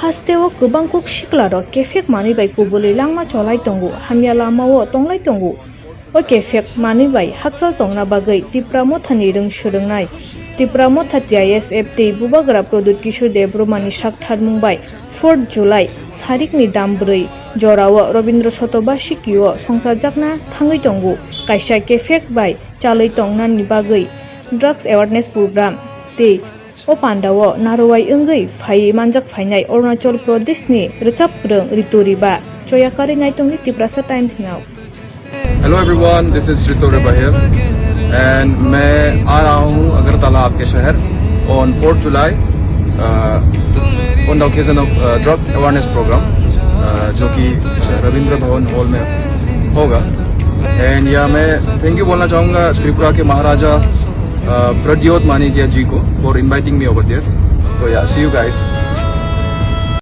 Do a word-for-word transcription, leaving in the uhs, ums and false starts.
Hasteo kwbang kuk siklarok kephek manwi bai kubulwi langma cholai tongo, hamya lamao tonglai tongo. O kephek manwi bai hakchal tongna bagwi Tipra Mothani rwng swrwngnai Tipra Motha T I S F tei Bubagra Pradyut Kishore Debbarmani saktharmung bai fourth July sarikni dam bwrwi jorao Rabindra Shotobashikio songchajakna thangwi tongo. Kaisa kephek bai chalwi tongnani bagwi drugs awareness program tei o pandao narwai wngwi phaiwi manjak phainai Arunachal Pradeshni rwchapkwrwng Ritu Riba. Choyakarwi naitongdi Tiprasa Times now. Hello everyone, this is Ritu Riba here, and मैं आ रहा हूँ अगरतला आपके शहर on fourth July, uh, on the occasion of uh, drug awareness program, uh, जो कि uh, रविंद्र भवन हॉल में होगा. एंड या मैं थैंक यू बोलना चाहूँगा त्रिपुरा के महाराजा uh, प्रद्योत मानिक्य जी को for inviting me over there. तो या, see you guys.